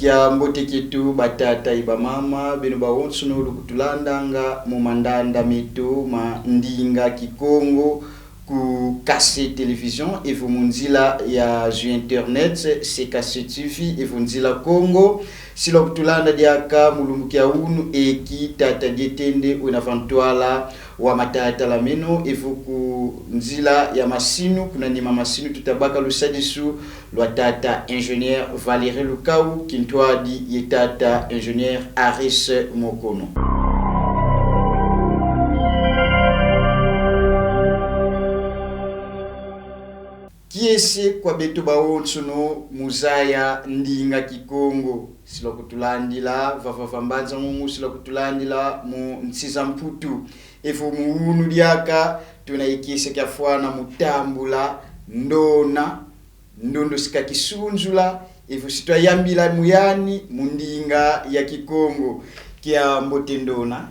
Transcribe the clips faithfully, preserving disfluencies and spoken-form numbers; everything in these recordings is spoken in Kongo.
Ya mbote kieto, batata ye bamama, beno bawonsono lukutulandanga mu mandanda meto ma ndinga Kikongo ku K C Télévision, evo mu nzila ya zu internet, C K C T V, evo Nzila Kongo. Si lwakutulanda diaka mu lumbu kia unu, eki tata Dietende wena va ntwala wa matatamano, evo ku nzila ya masinu, kuna nima masinu tuta baka lusadisu lwa tata ingénieur Valérie Lukau, kintwadi ye tata ingénieur Aris Mokono. Kiese kwa beto bawonsono mu zaya ndinga Kikongo. Si lwakutulandila vava va Mbanza Ngungu, si lwakutulandila mu nsi za Mputu, evo mu unu diaka, tuna ye kiese kiafwana mu tambula ndona, ndondo si kakisunzula, evo si twayambila mu yani mu ndinga ya Kikongo. Kia mbote ndona.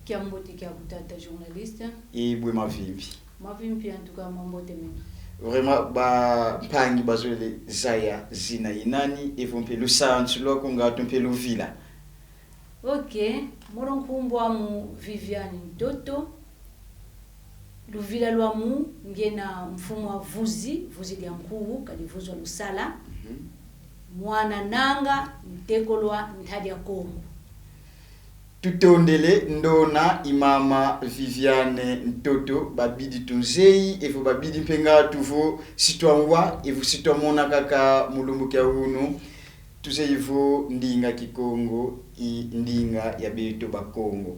Kia mbote kiaku tata journaliste. E bwe mavimpi? Mavimpi, en tout cas, mambote mena. Vraiment, bampangi bazolele zaya zina i nani, evo mpe lusansu lwaku, ngatu mpe luvila. Ok, mono nkumbu amu Viviane Ntoto. Luvila lwamu ngiena mfumu a Vuzi, Vuzi dia Nkuwu, kadi Vuzi wa Lusala. Mhm. Mwana Nanga, ntekolo a Ntadia Kongo. Tutondele ndona i mama Viviane Ntoto, babidi tunzeyi, evo babidi mpe ngatu vo si twawa, evo si twamona kaka mu lumbu kia unu, tuzeyi vo ndinga Kikongo i ndinga ya beto Bakongo.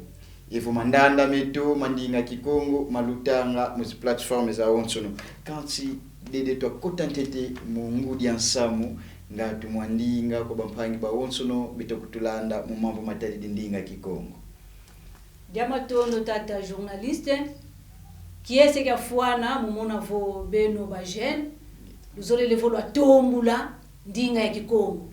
Evo mandanda meto ma ndinga Kikongo malutanga mu zi plateforme zawonsono. Kansi dede twakota ntete mu ngudi a nsamu, ngatu mwa ndinga kwa bampangi bawonsono beto kutulanda mu mambu matadidi ndinga Kikongo. Dia matondo tata journaliste. Kiese kiafwana mu mona vo beno ba jeunes luzolele vo lwatombula ndinga ya Kikongo.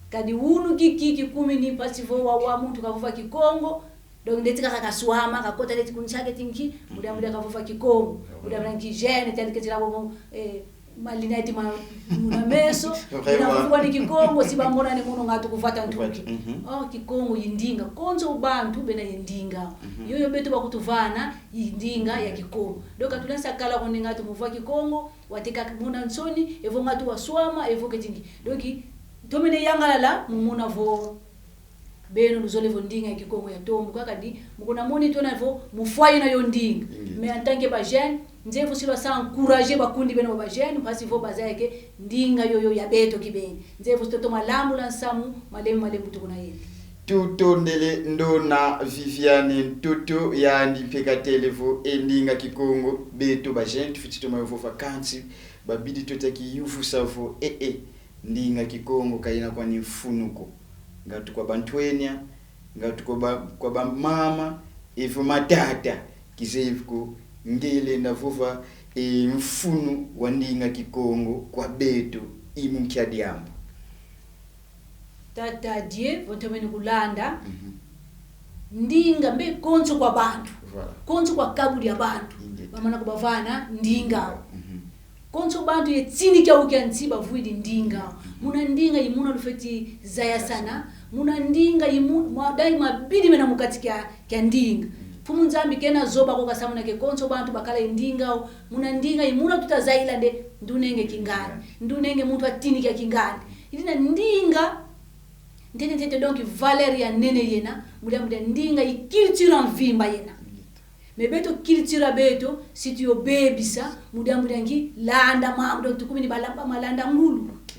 Kadi unu kiki kikumini, mpasi vo wawa muntu kavova Kikongo, donc ndeti kaka kaswama, kakota ndeti ku nsi a keti nki, mu diambu dia kavova Kikongo, mu diambu dia nki jeune, tadi ketila bobo, eh, ma lunette ma, muna meso, vraiment, bina kuvwa ni Kikongo, si bamona ni mono ngatu kuvata ntuki. Mhm. Oh, Kikongo i ndinga. Konso bantu bena ye ndinga. Mhm. Yoyo beto bakutuvana i ndinga ya Kikongo. Donc, katulenda sakala ko ni ngatu mu vwa Kikongo, wateka mona nsoni, evo ngatu waswama, evo keti nki. Donc, tomene yangalala, mu mona vo beno luzolele vo ndinga ya Kikongo yatombuka, kadi mu kuna moni tuna vo mu fwa yena yo ndinga. Ingi. Mais en tant que ba jeunes, nzeye vo si lwasa encourager bakundi beno ba jeunes, mpasi vo bazaya ke ndinga yoyo ya beto kibeni. Nzeye vo si twatoma lambula nsamu malembe malembe tukuna yenda. Tutondele ndona Viviane Ntoto, yandi mpe katele vo e ndinga Kikongo, beto ba jeunes tufweti toma yo vova, kansi babidi tweti kiyuvusa vo, eh, eh, ndinga Kikongo ka yena kwani mfunu ko. Ngatu kwa bantwenia, ngatu kwa ba, kwa bamama, evo matata, kizeye ko nge lenda vova e mfunu wa ndinga Kikongo kwa beto, i mu nkia diambu? Tata Dieu, vo ntomene kulanda. Mhm. Ndinga mpe konso kwa bantu. Voilà. Konso kwa kabu dia bantu. Ingeta. Bamana kubavana ndinga. Mhm. Konso bantu ye tini kiau kia nsi bavwidi ndinga. Mhm. Muna ndinga i muna lufweti zayasana. Muna ndinga i mu-, mwa-, dai mabidi mena mu kati kia, kia ndinga. Mhm. Mfumu Nzambi kena zoba ko, kasamuna ke konso bantu bakala ye ndinga. Muna ndinga i muna tuta zayila nde ndunenge kingandi. Ndunenge muntu a tini kia kingandi. I dina ndinga ntete ntete, donc, valeur ya nene yena, mu diambu dia ndinga i culture a mvimba yena. Mais beto culture a beto, si tuyo bebisa, mu diambu dia nki? Landa mambu, donc, tukumini balamba malanda ngulu. Ok.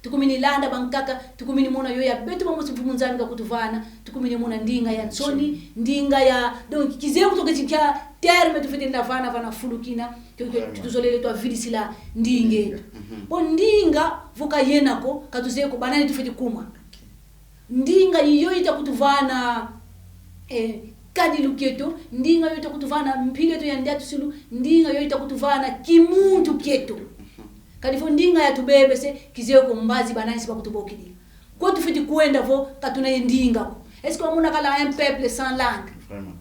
Tukumini landa bankaka, tukumini mona yo ya beto bamosi Mfumu Nzambi kakutuvana, tukumini mona ndinga ya nsoni, ndinga ya, donc, kizeye kutoka zinkia terme tufwete nda vana, vana fulu kina, ke, ke, vraiment, tuzolele twavidisila ndinga eto. Mhm. Bon, ndinga vo ka yena ko, ka tuzeye ko banani tufwete kuma. Ok. Ndinga i yo ita kutuvana, eh, kadilu kieto, ndinga yo ita kutuvana mpila eto ya ndiatusilu, ndinga yo ita kutuvana kimuntu kieto. Mhm. Kadi vo ndinga yatubebese, kizeye ko mbazi banani si bakutubokidila. Kwe tufweti kwenda vo ka tuna ye ndinga ko? Est-ce que wamona kala un peuple sans langue? Vraiment.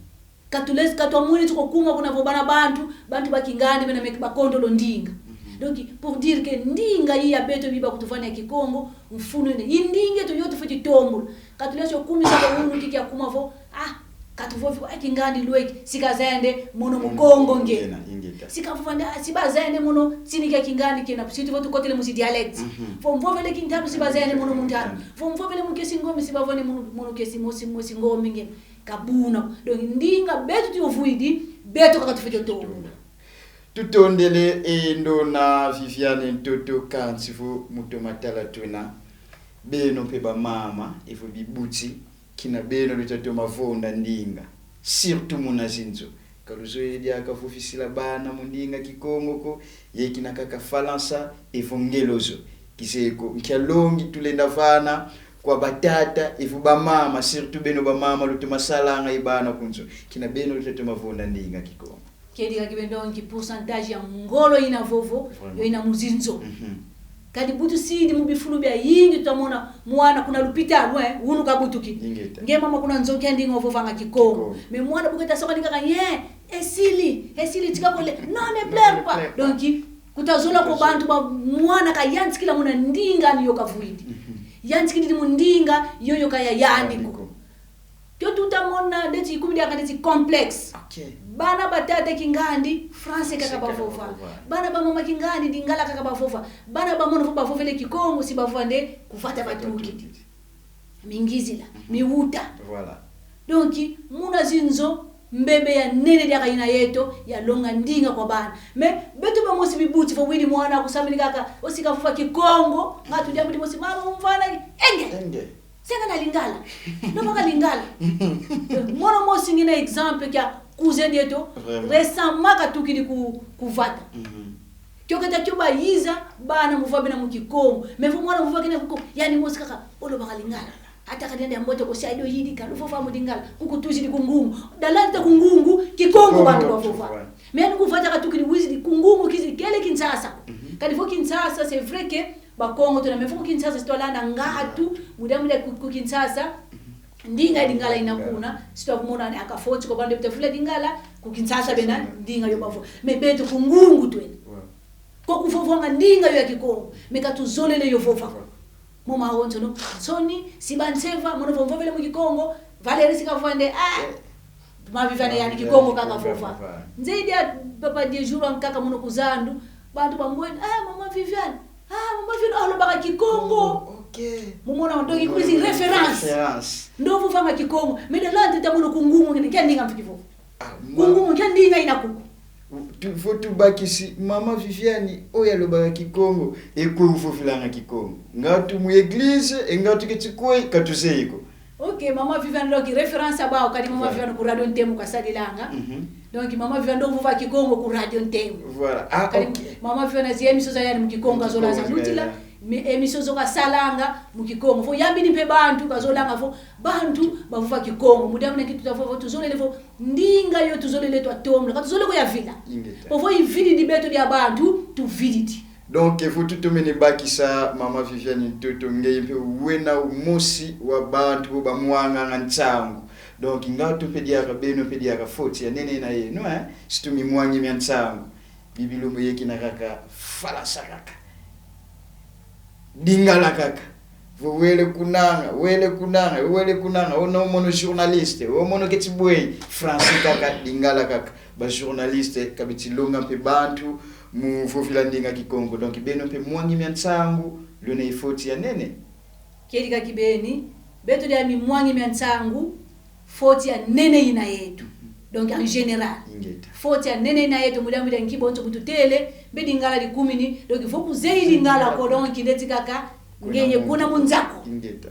Katulezi, katwamwene tuko kuma kuna vo bana bantu, bantu ba kingandi bena meki bakondolo ndinga. Mhm. Donc, pour dire que ndinga yi ya beto biba kutuvana ya Kikongo, mfunu ina. Yi ndinga eto yo tufweti tombula. Ka tulendi kumisa kwa unu kiki ya kuma vo, ah, ka tuvovi vo, eh, Kingandi lweki, si kazeye nde mono Mukongo nge. Ingeta, ingeta. Si kavova nde, ah, si bazeye nde mono, nsini kia Kingandi kena, si tuvo tukotele mu zi dialecte. Mhm. Vo mvovele Kintanu, si bazeye nde mono Muntanu. Vo mvovele Mukesi Ngombe, si bavova nde mono, mono Kesi mosi, mosi Ngombe nge. Ka buna. Donc, ndinga beto tuyovwidi, beto kaka tufweti tombula. Tutondele e ndona Viviane Ntoto, kansi vo mu toma tala tuna. Beno mpe bamama, evo bibuti, kina beno luta toma vonda ndinga. Surtout muna zinzo. Ka luzolele diaka vovisila bana mu ndinga Kikongo ko, ye kina kaka Falansa, evo Ngelezo. Kizeye ko, nkia longi tulenda vana kwa batata, evo bamama, surtout beno bamama, lutoma salanga ye bana ku nzo. Kina beno luta toma vonda ndinga Kikongo. Kedika kibeni, donc pourcentage ya ngolo ina vovo, vraiment, yo ina mu zinzo. Mhm. Kadi bu tusidi mu bifulu biayingi, tuta mona mwana kuna lupitalu, eh, unu kabutukidi. Ingeta. Nge mama kuna nzo kia ndinga ovovanga Kikongo. Kikongo. Mais mwana bu keta soka ni kaka, ye, esili, esili, tika kole. Non, ne pleure pas. Ne pleure pas. Donc, kuta zola ko bantu ba mwana kayantikila muna ndinga ni yo kavwidi. Mhm. Yantikidi mu ndinga yo, yo kayayandi ko. Yandi ko. Kio tuta mona ndeti ikumi diaka ndeti complexe. Ok. Bana batata Kingandi, français kaka bavova. Français kaka bavova. Bana bamama Kingandi, Lingala kaka bavova. Bana bamona vo bavovele Kikongo, si bavova nde ku vata batukidi. Batukidi. Mingizila, mhm, miwuta. Voilà. Donc, muna zinzo, mbebe ya nene diaka ina yeto, ya longa ndinga kwa bana. Mais beto bamosi bibuti, vo widi mwana kusambila kaka, o si kavova Kikongo, ngatu diambu dimosi, mama, umvana, enge. Enge. Senga na Lingala. Lobaka Lingala. Mono mosi ngina exemple kia cousin dieto. Vraiment. Récemment katukidi ku, ku vata. Mhm. Kio keta kio bayiza, bana mu vova bena mu Kikongo. Mais vo mwana mu vova kina Kikongo, yandi mosi kaka, o lobaka Lingala. Ata ka dienda ya mbote ko, si ayi do yidika, luvova mu Lingala. Kuku tuzidi ku ngungu. Dalandi ta ku ngungu, Kikongo bantu bavova. Kikongo bavova. Mais yandi ku vata katukidi, wizidi ku ngungu, kizidi kele Kinshasa. Mhm. Kadi vo Kinshasa, c'est vrai que Bakongo tuna, mais vo ku Kinshasa si twalanda ngatu, mu diambu dia ku, ku Kinshasa, ndinga ya Lingala ina kuna, si twa kumona ni aka foti ko, bantu bita vovila Lingala, ku Kinshasa bena, ndinga yo bavova. Mais beto ku ngungu twena. Ouais. Ko kuvovanga ndinga yo ya Kikongo, mais ka tuzolele yo vova. Ouais. Mo mawonsono, nsoni, si banseva, mono vo mvovele mu Kikongo, Valérie si kavova nde, ah, Mama Viviane yandi Kikongo kaka vova. Nzeye dia papa dia jour ankaka mono ku zandu, bantu bambwene, ah, Mama Viviane. Ah, Mama Viviane, ah, lobaka Kikongo. Oh, ok. Mu mona, donc, ikuti référence. Référence. Ndo vovanga Kikongo. Mais dalandi ta mono ku ngungu, nkia ndinga mfweti vova? Ah, ku ngungu, nkia ndinga ina kuku? Tu, vo tubakisi, Mama Viviane, oya lobaka Kikongo, e kwe uvovilanga Kikongo? Ngatu mu église, e ngatu keti kwe, ka tuzeye ko. Ok, Mama Viviane, donc, référence ya bawu, kadi Mama Viviane ku Radio Ntemo kasadilanga. Mhm. Donc, Mama Viviane ndo vova Kikongo ku Radio Ntemo. Voilà. Ah, kadi ok. Mama Viviane zi émission za yandi mu Kikongo, mu Kikongo zola za lutila, mais émission zo kasalanga mu Kikongo. Vo yambidi mpe bantu, kazolanga vo bantu bavova Kikongo. Mu diambu na nki tuta vova, tuzolele vo ndinga yo tuzolele twa tombula. Ka tuzolele ko yavila. Ingeta. Ovo ivididi beto dia bantu, tuvididi. Donc, vo tutomene bakisa Mama Viviane Ntoto, ngeye mpe wena umosi wa bantu bo bamwanganga nsangu. Donc, ngatu mpe diaka, beno mpe diaka, foti ya nene ina yeno, eh? Si tu mimwangi mia nsangu. Bibilumbu ye kina kaka, Falansa kaka. Lingala kaka. Vo wele kunanga, wele kunanga, wele kunanga, o no mono journaliste, o mono keti bweyi, français kaka, Lingala kaka. Ba journaliste, ka beti longa mpe bantu mu vovila ndinga Kikongo. Donc, beno mpe mwangi mia nsangu, lwena ye foti ya nene. Kedika kibeni, beto dia mimwangi mia nsangu, foti ya nene ina yeto. Donc, en général. Ingeta. Foti ya nene ina yeto, mu diambu dia nki bonso bu tutele, mpe Lingala dikumini, donc, vo kuzeyi Lingala ko, donc, ndeti kaka, ngeye kuna mu nza ko. Ingeta.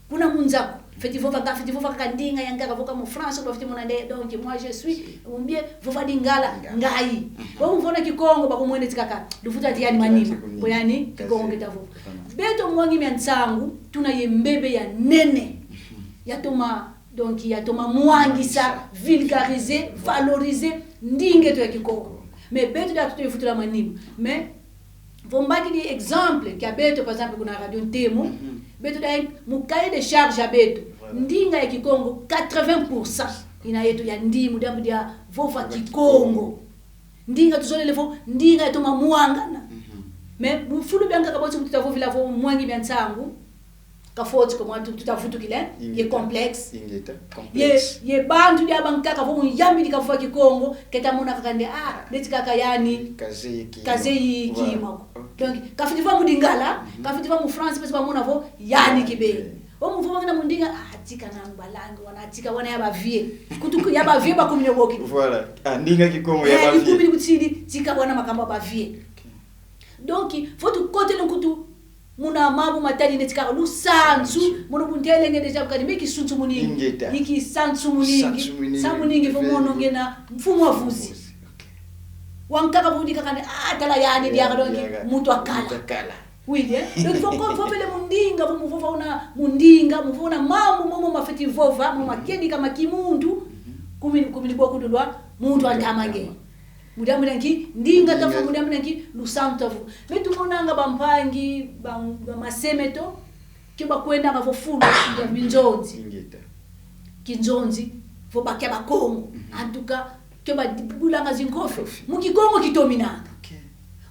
Kuna mu nza ko. Fweti vova, nga fweti vova kaka ndinga ya nkaka, vo ka mu France, bafweti mona nde, donc, moi je suis, ou bien, vova Lingala, ngayi. Mhm. Vo mu vova na Kikongo, bakumwene ti kaka, luvutu ti yandi manima. Bo yandi, Kikongo keta vova. Vraiment. Beto mwangi mia nsangu, tuna ye mbebe ya nene. Mhm. Ya toma, donc, ya toma mwangisa, mwangisa, vulgariser, vulgariser, valoriser, ndinga eto ya Kikongo. Mais beto dia tuto yifutula manima. Mais, vo mbakidi exemple kia beto, par exemple, kuna Radio Ntemo, mhm, beto dia mu cahier de charge ya beto. Voilà. Ndinga ya Kikongo, quatre-vingts pour cent ina yeto ya ndinga mu diambu dia vova Kikongo. Kikongo. Ndinga tuzolele vo, ndinga ya toma mwangana. Mhm. Mais mu fulu bia nkaka bonso tuta vovila vo mwangi bia nsangu, ka foti ko mwa tu-, tuta vutukila, ye Ingeta. Complexe. Ingeta. Ye, Complexe. ye bantu bia bankaka vo yambidi ka vova Kikongo, keta mona kaka nde, ah, neti kaka yani, Kazeyi ki-, kazeyi voilà. Kima ko. Ok. Donc, ka fweti vova mu Lingala, ka fweti vova mu Français, parce que ba mona vo yani kibeni. O mu vova ngina mu ndinga, ah, tika na mbalangi, wana tika wana ya ba vieux. Kutu ya ba vieux ba kumini boki. Voilà. Ah, ndinga Kikongo ya Eh, ba vieux. Ikumini kutidi, tika wana makambo ya ba vieux. Ok. Donc, faut tu kotele nkutu muna mambu matadi neti kaka lusansu, Lusansu. Mono bu ntele nge déjà kadi me kisunsu muningi. Ingeta. Ni kisansu muningi. Sansu muningi. Sa muningi vo Ve- mono ngena mfumu wa vuzi. Ok. Wankaka vudi kaka nde, ah, tala yani diaka donc, Diaka. Muntu akala. Muntu akala. Oui, eh? Donc, faut ko, faut vele mu ndinga, faut mu vova una mu ndinga, mu vova una mambu momo mafweti vova, momo makedika ma kimuntu, kumini, kumini boku dulwa, muntu a ntama nge. Mu diambu dia nki, ndinga ta vo, Ndinga. Mu diambu dia nki, lusansu ta vo. Mais tumonanga bampangi, ba, ba mase meto, ke bakwendanga vo fulu, ya minzonzi. Ingeta. Kinzonzi, vo ba kia Bakongo. En tout cas, ke badibulanga zinkofi. Nkofi. Mu Kikongo kitominanga. Ok.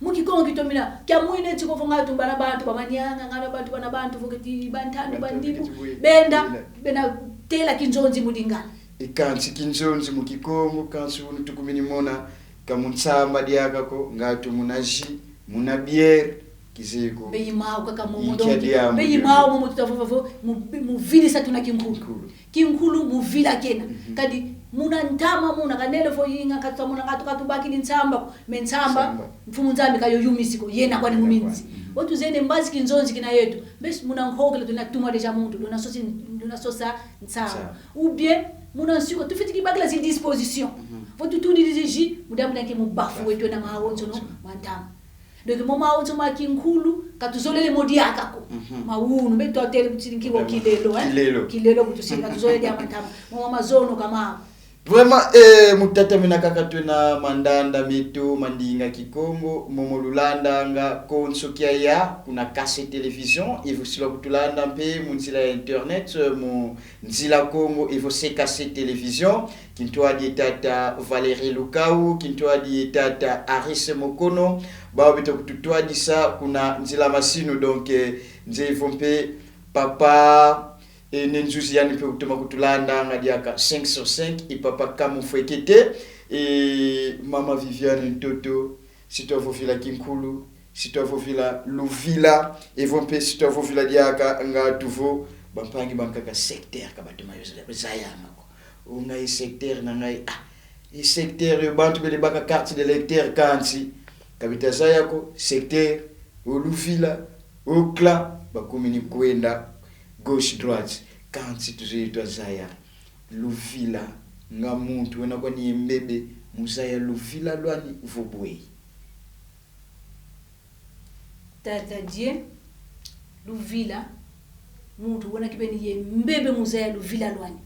Mu Kikongo kitomina. Kia mwine tiko vo nga tumbana bantu ba Manianga, nga bantu bana bantu vo keti bantandu, Bantandu bandibu. Keti bwe. Benda, Benda. Benda tela kinzonzi mu Lingala. E kansi kinzonzi mu Kikongo, kansi unu tukumini mona, ka mu nsamba diaka ko, ngatu muna jus, muna bière, kizeye ko. Mbe imau kaka momo Inkia donc. diambu Mbe dio. Imau momo tuta vova vo, mu, mu vilisa tuna kinkulu. Kinkulu. Kinkulu mu vila kena. Kadi muna ntama muna kanele vo inga katu muna katu katu bakidi nsamba. Mais nsamba, Nsamba. Mfumu Nzambi ka yo yumisi ko, yena kwani mu minzi. Kwani. Wo tuzeye nde mbazi kinzonzi kina yeto. Bes muna nkokela tuna tuma déjà muntu, tuna sosi, tuna sosa nsamba. Nsamba. Ou bien, muna nsuka, tufweti kibakila zi disposition. Vo tutudidi zi jus, mu diambu dia nki mu bafu wetu na mawonsono, mantama. Donc, mo mawonso ma kinkulu, ka tuzolele mo diaka ko. Mawunu, mbe twatele kutini kibo kilelo, eh? Kilelo. Kilelo kutusini, ka tuzolele dia mantama. Mo ma mazono kama. Vraiment, eh, mu tatamena kaka twena mandanda meto ma ndinga Kikongo, momo lulandanga konso kiaya kuna Kase Télévision, evo si lwakutulanda mpe mu nzila ya internet, eh, mu Nzila Kongo, evo C K C Télévision, kintwadi ye tata Valérie Lukau, kintwadi ye tata Aris Mokono, bau beto kututwadisa kuna nzila masinu, donc, eh, nzeye vo mpe papa, eh, Ne Nzuzi yani mpe kutoma kutulandanga diaka cinq sur cinq, e papa Kamufwekete, eh, mama Viviane Ntoto, si twavovila kinkulu, si twavovila luvila, evo mpe si twavovila diaka ngatu vo, bampangi bankaka secteur ka batoma yo zaya, zayanga ko. O ngai secteur na ngai, ah, e secteur yo bantu bele baka carte d'électeur kansi, ka beta zaya ko, secteur, o luvila, o clan, bakumini kwenda, gauche, droite, kansi tuzeye twazaya. Luvila, nga muntu wena kwani ye mbebe, mu zaya luvila lwani vo bwe? Tata Dieu, luvila, muntu wena kibeni ye mbebe mu zaya luvila lwani.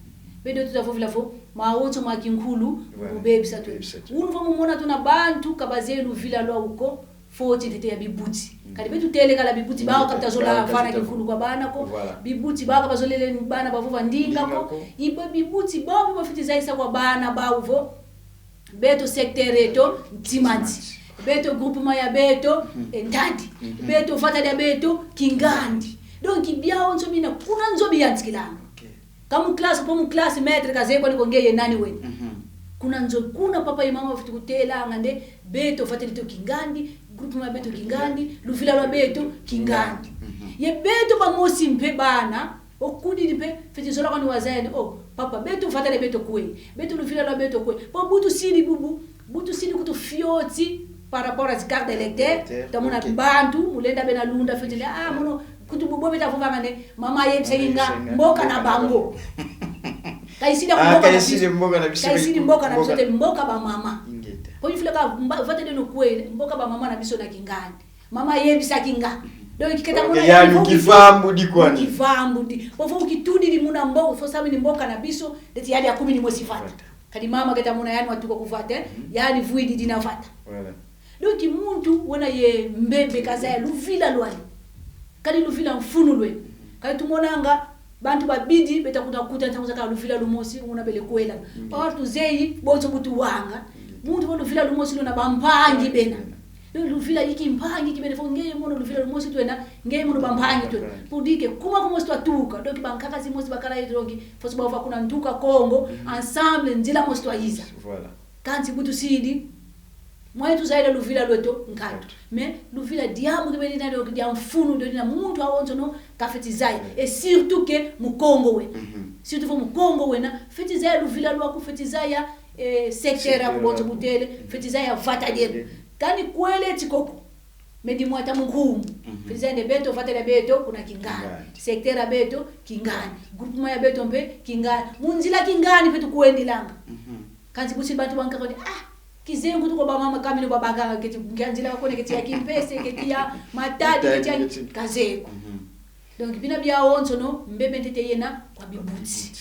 Beto tuta vovila vo, mawonso ma kinkulu, voilà, mu bebisa tu. Bebisa tu. Unu vo mu mona tuna bantu ka bazeye luvila lwau ko, foti ntete ya bibuti. Mm. Kadi beto tele kala bibuti, mm, bau ka bita zola, bau ka vana zita kinkulu kwa bana ko. Voilà. Bibuti bau ka bazolele bana bavova ndinga ko. Ndinga ko. Ibo bibuti bau mpe bafweti zayisa kwa bana bau vo, beto secteur eto Ntimandi. Ntimandi. Beto groupement ya beto, mhm, e Ntadi. Mhm. Beto vata dia beto Kingandi. Donc, biawonso bina kuna nzo biyantikilanga. Ok. Ka mu classe, po mu classe, maître kazeye kwani ko ngeye nani wena. Mhm. Kuna nzo, kuna papa ye mama fweti kutelanga nde, beto vata dieto Kingandi, groupement ya beto Kingandi, luvila lwa beto Kingandi. Mhm. Ye beto bamosi mpe bana, okudidi mpe, fweti zola kwani wazaya nde, oh, papa, beto vata dia beto kwe, beto luvila lwa beto kwe. Po bu tusidi bubu, bu tusidi kutu fioti par rapport à zi carte d'électeur, électeur, tamona, ok, bantu, mu lenda bena lunda fioti nde, ah, mono, kutu bubu beta vovanga nde, mama yebisa inga, mama yebisa inga, mboka na bango. Ka isidi, ah, mboka na biso. Ka isidi mboka na biso, ka isidi mboka na biso, mboka te, mboka ba mama. Ingeta. Po il faut ka mba-, vata dieno kwe, mboka ba mama na biso na Kingandi. Mama yebisaki nga. Donc, keta, ok, mona yani, yani vo kivambudi kwani. Kivambudi. Vo, vo kitudidi muna mbo-, vo samini mboka na biso, deti yani akumini mosi vata. Vata. Kadi mama keta mona yani watuka ku vata, eh? Mhm. Yani vwidi dina vata. Voilà. Donc, muntu wena ye mbebe kazaya luvila lwani. Kadi luvila mfunu lwena. Kadi tumonanga, bantu babidi, beta kuta kuta ntangu zakaka luvila lumosi, una bele kwela. Mhm. Or, tuzeyi, bonso bu tuwanga. Mhm. Muntu wa luvila lumosi luna bampangi bena. Bena. Luvila i kimpangi kibeni, faut ngeye mono luvila lumosi twena, ngeye mono bampangi twena. Pour dire que kuma kumosi twatuka. Donc bankaka zimosi bakala yeto, donc faut bavova kuna ntuka Kongo, ensemble, nzila mosi twayiza. Voilà. Kansi bu tusidi, mwa tuzayila luvila lweto nkatu. Nkatu. Mais luvila diambu kibeni na dio, dia mfunu dio dina muntu awonsono kafweti zaya. Et surtout que Mukongo we. Surtout vo Mukongo wena, fweti zaya luvila lwaku, fweti zaya, eh, secteur aku bonso butele, fweti zaya vata dieno. Kani kwele ti koko, medi mwata mu nkumbu. Fweti zaya nde beto, vata dia beto kuna Kingani. Kingani. Secteur ya beto Kingani. Groupement ya beto mpe Kingani. Mu nzila Kingani mpe tukwendilanga. Kansi busi bantu bankaka ni, ah, kizeye nkutu ko bamama kamino babakanga keti, nkia nzila kone keti ya Kimpese, keti ya Matadi, keti ya Kazeko. Donc bina biawonsono, mbebe ntete yena kwa bibuti.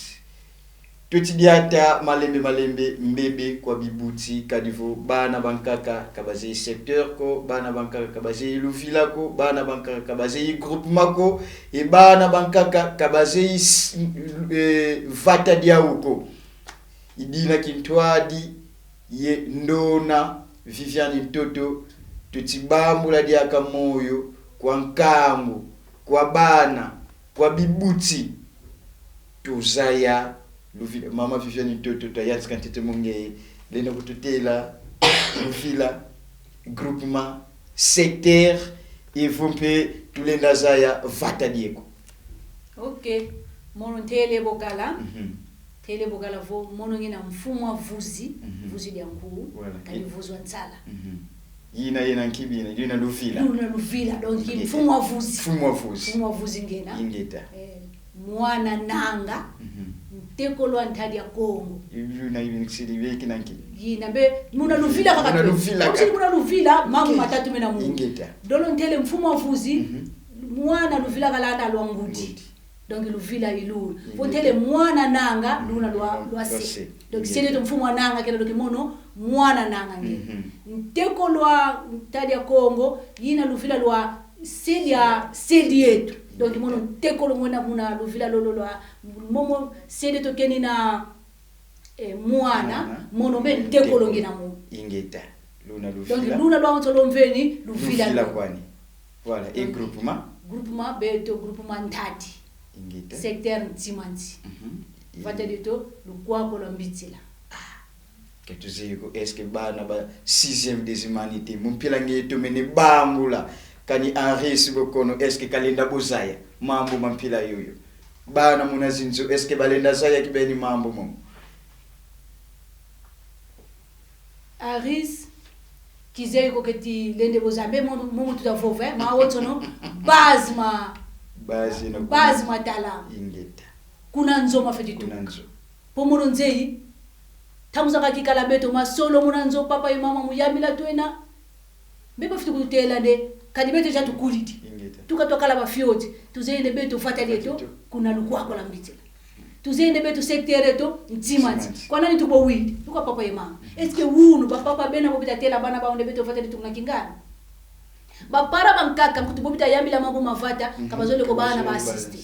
Tweti diata malembe malembe mbebe kwa bibuti, kadi vo bana bankaka ka bazeyi secteur ko, bana bankaka ka bazeyi luvila ko, bana bankaka ka bazeyi groupement ko, e bana bankaka ka bazeyi s-, eh, vata diau ko. I dina kintwadi ye ndona Viviane Ntoto, tweti bambula diaka moyo kwa nkangu, kwa bana, kwa bibuti. Tuzaya luvila. Mama Viviane Ntoto, twayantika ntete mu ngeye, lenda kututela luvila, groupement, secteur, evo mpe tulenda zaya vata dieko. Ok, mono ntele bokala. Mhm. Ntele bokala vo mono ngina mfumu wa vuzi, Mhm. vuzi dia nkuu, Voilà. kadi vuzi wa nsala. Mhm. Yina, yina nki bina, yina luvila. Luna luvila, donc Ingeta. Mfumu wa vuzi. Mfumu wa vuzi. Mfumu wa vuzi ngena. Ingeta. Eh, mwana nanga, Mhm. ntekolo wa Ntadi ya Kongo. Yina, yina kisidi beki na nki. Yina mbe, muna luvila kaka. Muna luvila Muna luvila, kaka. Mambu Ingeta. Matatu mena mu. Ingeta. Dolo ntele mfumu wa vuzi, Mhm. mwana luvila kalanda lwa ngudi. Ngudi. Donc luvila ilulu. Ingeta. Vo ntele mwana nanga, Mhm. luna lwa, lwa Lwa se. se. Donc Ingeta. se dieto mfumu wa nanga, kena donc mono mwana nanga nge. Mhm. Ntekolo wa Ntadi ya Kongo, yina luvila lwa se dia, se dieto. Donc mono ntekolo ngona muna luvila lolo lwa, momo se dieto kenina, eh, mwana, Mwana. mono mbe Mhm. ntekolo ngena mo. Ingeta. Luna Donc luvila. luna lwawonso lomveni, luvila. Luvila Lo. Kwani. Voilà, et Donc, groupement. Groupement beto, groupement Ntadi. Ingeta. Secteur Ntimanti. Mhm. Vata dieto, Lukwako lwa Mbitila. Ka tuzeyi ko, est-ce que bana ba sixième des humanités, mu mpila nge tomene bangula, kani Henri Sibokono, est-ce que kalenda bo zaya mambu ma mpila yoyo? Bana muna zinzo, est-ce que balenda zaya kibeni mambu momo? Aris, kizeyi ko keti lenda bo zaya, mbe mo, mo, mo tuta vova, eh, mawonsono, base ma, Base na base ma tala. Ingeta. Kuna nzo mafweti tuka. Kuna nzo. Po mono nzeyi, ntangu zakaka kikala beto masolo muna nzo, papa ye mama mu yambila twena. Mbe bafweti kututela nde, kadi beto ja tukulidi. Ingeta. Tuka twakala bafioti, tuzeyi nde beto vata dieto, Vata dieto. Kuna Lukwako lwa Mbitila. Tuzeyi nde beto secteur eto, Ntimanti. Ntimanti. Kwa nani tubowi, tuka papa ye mama. Est-ce que wunu, bapapa bena bo beta tela bana bao nde beto vata dieto kuna Kingani? Bapara bankaka, nkutu bo bita yambila mambu ma vata, mhm, ka bazolele ko bana ba assister.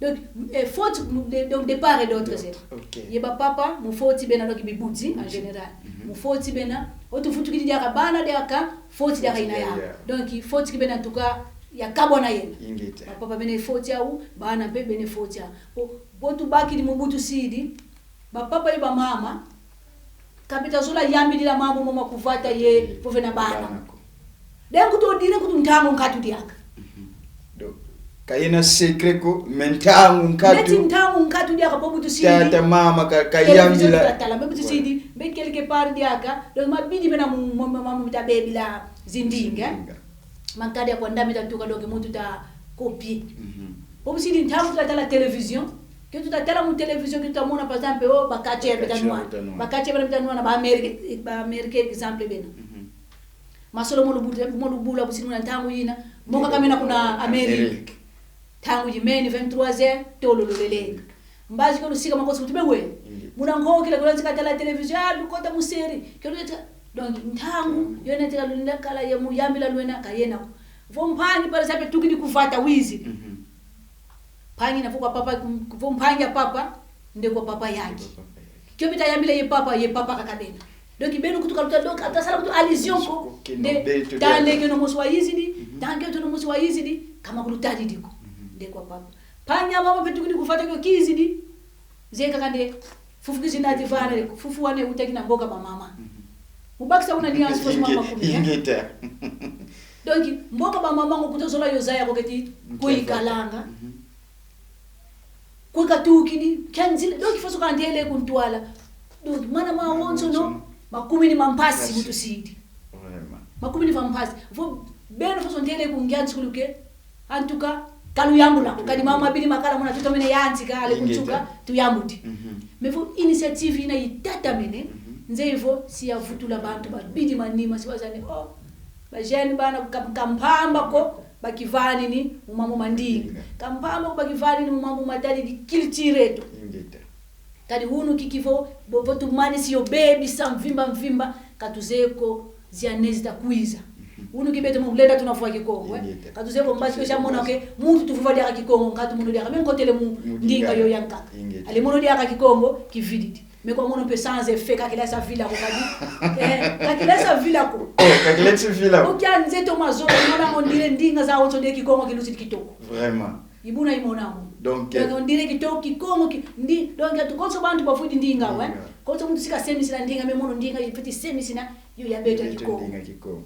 Donc, eh, faute de, donc, de part et d'autre, c'est. Ok. Ye bapapa, mu faute bena, donc, bibuti, en général. Mhm. Mu faute bena, o tuvutukidi diaka bana diaka, faute diaka ina ya. Faute diaka ya. Donc, faute kibena, en tout cas, ya kabwana yena. Ingeta. Bapapa bena ye faute yau, bana mpe bena ye faute yau. Bo, bo tubakidi mu bu tusidi, bapapa ye bamama, ka beta zola yambidila mambu momo ku vata ye, vove na bana. Bana ko. Donc, to dire nkutu ntangu nkatu diaka. Mhm. Donc, ka yena secret ko, mais ntangu nkatu. Neti ntangu nkatu diaka po bu tusidi. Tata, mama, ka, ka yambila. Télévision tuta tala, mais bu tusidi, voilà, mais quelque part diaka. Donc, mabidi mena mu, mu, mu, mu, mu, bita bebila zindinga. Zindinga. Mankadi ya kwanda mita tuka, donc, muntu ta copier. Mhm. Po bu sidi ntangu tuta tala télévision, ke tuta tala mu télévision, ke tuta mona, par exemple, oh, ba catcheur beta nwana. Ba catcheur beta nwana. Ba catcheur beta nwana, ba Amérique, ba Amérique, exemple bena. Mhm. Masolo mo lubula, mo lubula bu sidi muna ntangu yina, mo kaka mena kuna Amérique. Amérique. Ntangu yi meni vingt-trois heures, tolo lolele. Mbazi ko lusika makosi kuti bewe. Indeed. Muna nkokila kula nzika tala télévision, ah, lukota mu série. Kelo nzika, donc, ntangu, mm, yona nzika lunda kala ye mu yambila lwena ka yena ko. Vo mpangi, par exemple, tukidi ku vata wizi. Mhm. Mpangi na vo kwa papa, vo mpangi ya papa, nde kwa papa yaki. Nde kwa papa yaki. Kio bita yambila ye papa, ye papa kaka bena. Donc, beno kutu ka luta, donc, ata sala kutu allusion ko. Ke no nde beto tande diaka. Ke no mosi wayizidi, mhm, tande ke no mosi wayizidi, ka makulutadidi ko. Mhm. Nde kwa papa. Mpangi a mama mpe tukidi kufwete kio kizidi, zeye kaka nde fufu kizina ati vana, fufu wana uta kina mboka ba mama. Mhm. Mu bakisa una alliance fosi mama kumi, eh? Ingeta. Donc, mboka ba mama ngo kuta zola yo zaya ko keti, nkia kwe vata, ikalanga. Mhm. Kwe katukidi, kia nzila, donc, fosi kantele ku ntwala. Donc, mana mawonsono, mawonsono, makumini ma mpasi. Mpasi. Mu tusidi. Vraiment. Makumini ma mpasi. Vo, beno fosi ntele ku ngia nsukulu ke, en tout cas, ka luyambula ko, kadi mama bidi makala muna tutomene yantika, ale ku nsuka, ingeta, tuyambudi. Mhm. Mais vo initiative yina itatamene, mhm, nzeye vo si yavutula bantu babidi manima, si bazani, oh, ba jeunes bana ka-, ka mpamba ko, bakivanini mu mambu ma ndinga. Ndinga. Ka mpamba ko bakivanini mu mambu matadidi culture eto. Ingeta. Kadi wunu kiki vo, vo, vo tumanisi yo bebisa mvimba mvimba, ka tuzeye ko ziana zita kwiza. Mhm. Wunu ki beto mu lenda tuna vova Kikongo, eh? Ingeta. Ka tuzeye ko mbasi ko sha mona ke, muntu tuvova diaka Kikongo, nkatu mono diaka, me nkotele mu, mu ndinga, ndinga yo ya nkaka. Ingeta. Ale mono diaka Kikongo kivididi. Mais kwa mono mpe sans effet, ka kila sa vila ko kadi. Eh, ka kila sa vila ko. Oh, ka kila sa vila ko. Okia nzeto mazo, mona on dirait ndinga zawonso nde Kikongo kiluti kitoko. Vraiment. I buna i mona mo. Donc, donc, eh, on dirait kitoko Kikongo ki-, ndi-, donc, tu konso bantu bafwidi ndinga, ouais. Ndinga. Konso muntu si kasemisina ndinga, mais mono ndinga, il faut semisina, yo ya beto, ya beto Kikongo. Ndinga Kikongo.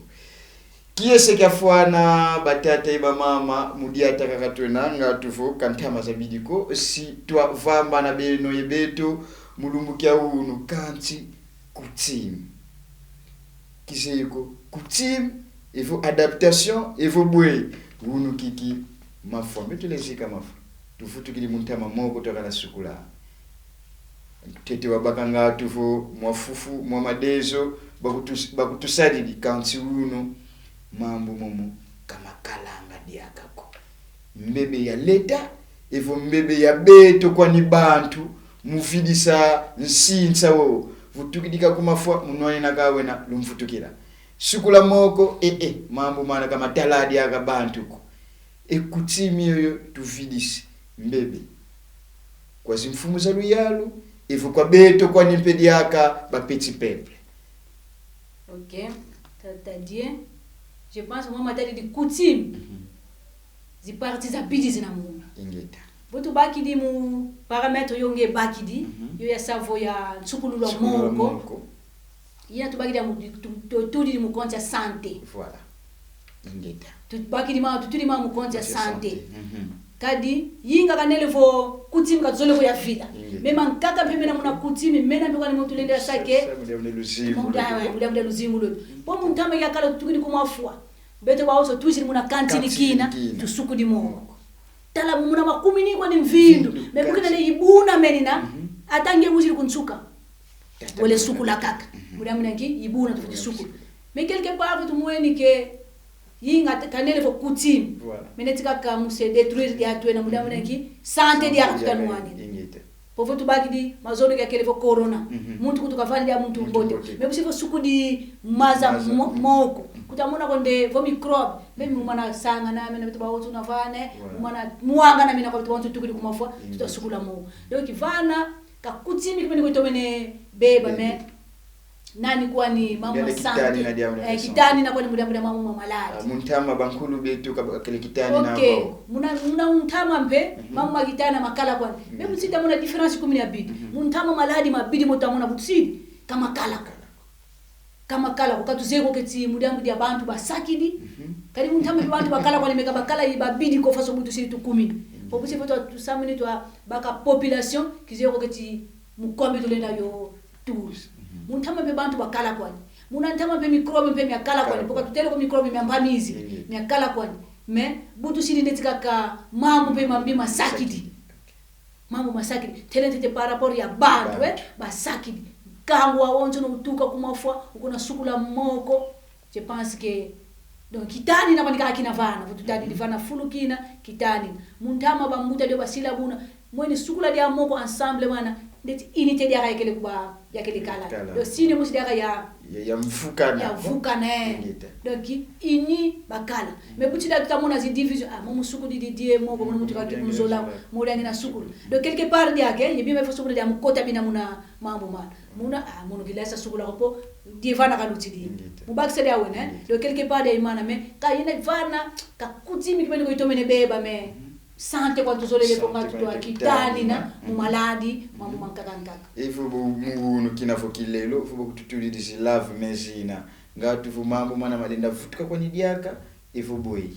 Kiese kiafwana, batata ye bamama, mu diata kaka twena, nga tuvo ka ntama zabidi ko, si twavambana beno ye beto, mu lumbu kia wunu, kansi coutume. Kizeye ko, coutume, evo adaptation, evo bwe, wunu kiki, mafwa, mbe tulezika mafwa. Tuvutukidi mu ntama moko twakala sukula. Ntete wabakanga tuvo mwa fufu, mwa madezo, bakutus-, bakutusadidi, kansi wunu, mambu momo ka makalanga diaka ko. Mbebe ya leta, evo mbebe ya beto kwani bantu, mu vidisa nsinsa wo. Vutukidi kaka ku mafwa, mu nwanina kaka wena lumvutukila. Sukula moko, eh, eh, mambu mana ka matala diaka bantu ko. E coutume yoyo tuvidisi, mbebe. Kwa zimfumu za luyalu, evo kwa beto kwani mpe diaka ba petit peuple. Ok, tata die. Je pense, mama tadi di coutume. Mhm. Zi parti zabidi zina muna. Ingeta. Vo tubakidi mu paramètre yo nge bakidi, mhm, yo ya sa vo ya nsukululu a moko. Nsukululu a moko. Yina tubakidi mu, tu-, tu-, tudidi mu compte ya santé. Voilà. Ingeta. Tubakidi ma, tutudi ma mu compte ya santé. Compte ya santé. Mhm. Kadi, yinga kanele vo coutume ka tuzolele ko ya vila. Ingeta. Mais mankaka mpe mena muna coutume, mena mpe kwani muntu lenda sake. Sa-, sa-, mu diambu dia luzingu. Mu dia-, mu diambu dia luzingu lo. Po mu ntama ya kala tutukidi ku mafwa. Beto bawonso twizidi muna kantini kina, kantini kina, tusukudi moko. Tala muna makumini kwani mvindu. Mvindu, mais bu kina kantini. Ne ibuna menina, mhm, ata nge wizidi ku nsuka. Tata wele muna sukula kaka. Mhm. Mu diambu dia nki, ibuna tufweti sukula. Sukula. Mais quelque part, tumweni que, yinga te-, kanele vo coutume. Voilà. Mais neti kaka mu se détruire dia twena, mu diambu dia nki, santé dia katuka nwanina. Ingeta. Po vo tubakidi mazono kiakele vo corona. Mhm. Muntu kutu kavana dia muntu mbote. Muntu mbote. Mais bu si vo sukudi maza, maza, mo-, mhm, moko. Mhm. Kuta mona ko nde vo microbe. Mpe mu mana sangana, mena beto bawonso na vane, voilà, mu mana mwangana mena kwa beto bawonso tukidi ku mafwa, ingeta, tuta sukula mo. Donc, vana, ka coutume kipeni kutomene beba, bebe, mais nani kwani mama santé. Kitani na diambu dia santé. Eh, kitani na kwani mu diambu dia mama maladie. Ah, mu ntama bankulu beto ka bakele kitani na bo. Ok. Muna, muna ntama mpe, mhm, mama kitani makala kwani. Mhm. Mais mu sita muna différence kumini ya bidi. Mhm. Mu ntama maladie mabidi mo ta mona bu tusidi, ka makala ko. Ka makala ko, ka tuzeye ko keti mu diambu dia bantu basakidi. Mhm. Kadi mu ntama mpe bantu bakala kwani, mais ka bakala i babidi ko faso bu tusidi tukumini. Mhm. Po bu si vo twa tusamini twa baka population, kizeye ko keti mu combien tulenda yo tous. Mhm. Mu ntama mpe bantu bakala kwani. Muna ntama mpe microbe mpe miakala kwani. Kala kwani. Po ka tutele ko microbe mia mpamizi. Nini? Miakala kwani. Mais, bu tusidi neti kaka mambu mpe mambi masakidi. Masakidi. Mambu masakidi. Tele ntete par rapport ya bantu, bantu, eh, basakidi. Nkangu wawonso no utuka ku mafwa, ukuna sukula moko. Je pense que, donc, kitani na kwani kaka kina vana, vo tutadi, mhm, vana fulu kina, kitani. Mu ntama bambuta dio basila buna, mweni sukula dia moko ensemble wana, ndeti unité diaka yakele kuba, yakele kala. Kala. Donc, sine musi diaka ya, ya, ya mvukana. Ya mvukana, eh. Ingeta. Donc, uni bakala. Mais bu tida tuta mona zi division, ah, momo sukudidi die moko, mono muntu kaki kunzola, mono yangina sukulu. Donc, quelque part diaka, ye bima faut sukula dia mu kota bina muna mambu ma. Muna, ah, mono kila sa sukula ko po, Dia vana kalutidi. Ingeta. Mu bakisa diau, né? Ingeta. Donc, quelque part, dia imana, mais, ka yina vana, ka kutimi kibeni ko itomene beba, mais, mhm, sante kwa tuzolele, sante kwa ntu kwa kitanina, kitanina, mu, mhm, maladi, mambu, mhm, mankaka nkaka. Evo bo mu unu kina vo kilelo, vo bo kututudidi zi lave-mains zina. Nga tu vo mambu mana malenda vutuka kwani diaka, evo bwe.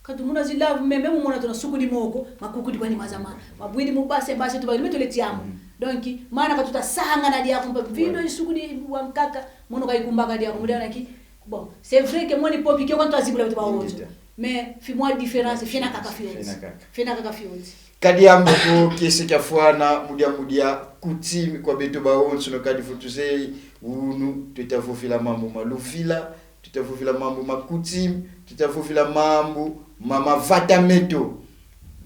Ka tumona zi lave-mains, même mona tuna sukudi moko, makukudi kwani maza ma. Mabwidi mu base, base tu ba, mais tole tiamu. Mm. Donc, mana ka tuta sangana diaka mpa vindo, ouais, isukudi wankaka, mono ka ikumbaka diaka, mu diana ki. Bon, c'est vrai que moni pompi kio kwa twa zibula beto bawonso. Ingeta. Mais, fi mwa différence, fiena kaka fioti. Fiena kaka. Fiena kaka fioti. Ka diambu ko, kiese kiafwana, mu diambu dia kutimi kwa beto bawonsono, kadi vo tuzeye, unu, tweta vovila mambu ma luvila, tweta vovila mambu ma kutimi, tweta vovila mambu ma mavata meto.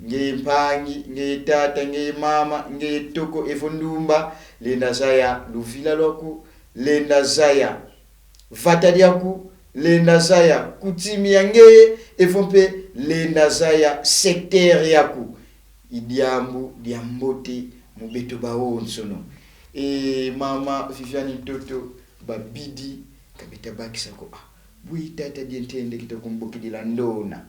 Ngeye mpangi, ngeye tata, ngeye mama, ngeye toko, evo ndumba, lenda zaya luvila lwaku, lenda zaya vata diaku, lenda zaya kutimi ya ngeye, evo mpe lenda zaya secteur yaku. I diambu diambote mu beto bawonsono. E, mama Viviane Ntoto, babidi, ka beta bakisa ko: "Ah, bwe tata dia ntende kita kumbokidila ndona?"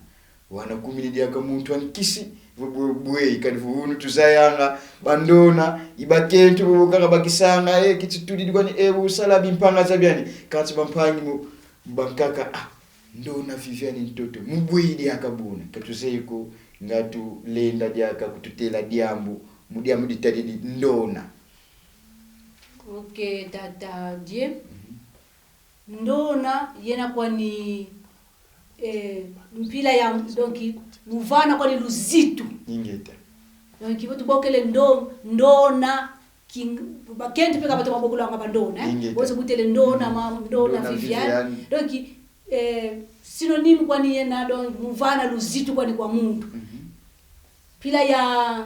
Wana kumini diaka muntu a nkisi, vo bwe, bwe, kadi vo unu tuzayanga, bandona, i bakento, bo kaka bakisanga, e, kitutudidi kwani, e, usala bimpanga za biani, kansi bampangi mo, bankaka, ah, ndona Viviane Ntoto, mu bwe diaka buna, ka tuzeye ko, nga tulenda diaka kututela diambu, mu diambu ditadidi ndona. Ok, tata die. Mhm. Ndona, yena kwani, eh, mpila ya, donc, mu vana kwani luzitu. Ingeta. Donc, vo tubokele ndo-, ndona, king-, bakento mpe ka batoma bokolanga bandona, eh? Ingeta. Bonso butele ndona, mhm, ma, ndona, ndona Viviane. Viviane. Donc, eh, synonyme kwani yena, donc, mu vana luzitu kwani kwa muntu. Mhm. Mpila ya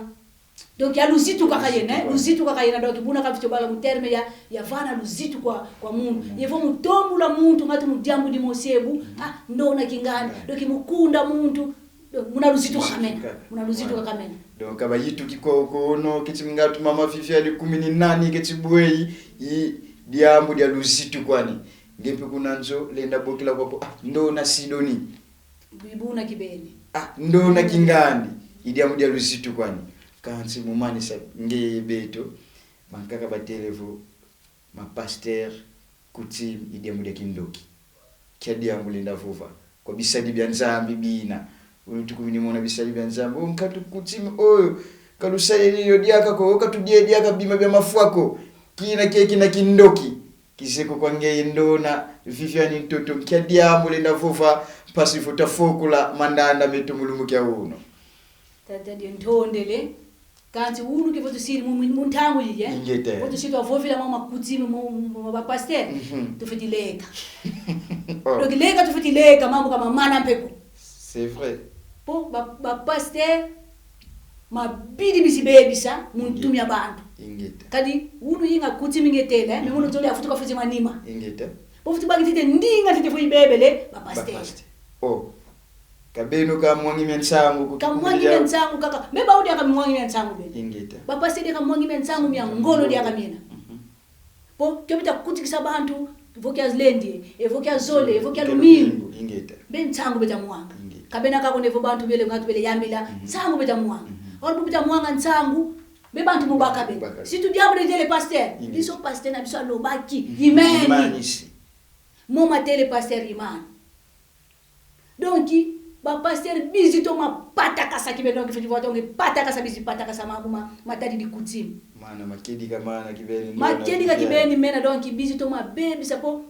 Donc, ya luzitu kaka yena, eh? Luzitu kaka. Luzitu kaka yena, donc, buna ka fwete bala mu terme ya, ya vana luzitu kwa, kwa muntu. Mm. Evo mu tombula muntu, ngatu mu diambu dimosi ebu, mm, ah, ndona kingandi. Mm. Donc, mu kunda muntu, donc, muna luzitu kaka mena. Luzitu kaka. Muna luzitu kaka mena. Ouais. Donc, ka bayituki ko, ko, no, keti ngatu mama Viviane kumi ni nani, keti bwe, i diambu dia luzitu kwani. Nge mpe kuna nzo, lenda bokila kwaku, ah, ndona Sidonie. Bibuna kibeni. Ah, ndona kingandi, i diambu dia luzitu kwani. Kansi mu manisa ngeye beto, bankaka batele vo, ma pasteur, coutume, i diambu dia kindoki. Kia diambu lenda vova. Kwa bisadi bia Nzambi bina. Unu tukumini mona bisadi bia Nzambi. O nkatu coutume oyo, ka lusadidi yo diaka ko, o ka tudie diaka bima bia mafwa ko. Kina ke kina kindoki. Kizeko kwa ngeye ndona Viviane Ntoto, nkia diambu lenda vova, mpasi vo tafokula mandanda meto mu lumbu kia unu? Tata die ntondele. Kansi unu ke vo tusidi mu, mu, mu ntangu yi, eh? Ingeta. Vo tusidi twavovila mwa ma coutume mu, mu, mu ba pasteur. Mhm. Tufwete leka. Oh. Donc leka tufwete leka, mambu ka mamana mpe ko. C'est vrai. Po ba, ba pasteur, mabidi bizi bebisa mu ntu mia bantu. Ingeta. Kadi, unu yinga coutume nge tele, eh, mais mono tole afutuka fuzi manima. Ingeta. Po futi baki tete ndinga tete fu ibebele, ba pasteur. Ba pasteur. Oh. Ka beno ka mwangi mia nsangu, ka mwangi mia nsangu kaka. Mais bawu diaka mwangi mia nsangu beno. Ingeta. Ba pasteur diaka mwangi mia nsangu mia ngolo diaka mina. Mhm. Po, kio beta kutikisa bantu, vo kia lendi, evo kia zole, evo kia lumingu. Ingeta. Mbe nsangu beta mwanga. Ingeta. Ka bena kaka ko nevo bantu bele, ngatu bele yambila, mhm, nsangu beta mwanga. Mhm. Or bu beta mwanga nsangu, mbe bantu mu baka be. Mu baka be. Si tu diambu diele pasteur, ingeta, biso pasteur na biso alobaki, mhm, imani. Imanisi. Mo matele pasteur imani. Donc, ba pasteur bizi toma patakasa kibeni, donc, fwete vova tonge patakasa bizi patakasa mambu ma, matadidi coutume. Mana, makedika mana kibeni, makedika kibeni mena, donc, bizi toma bebisa po,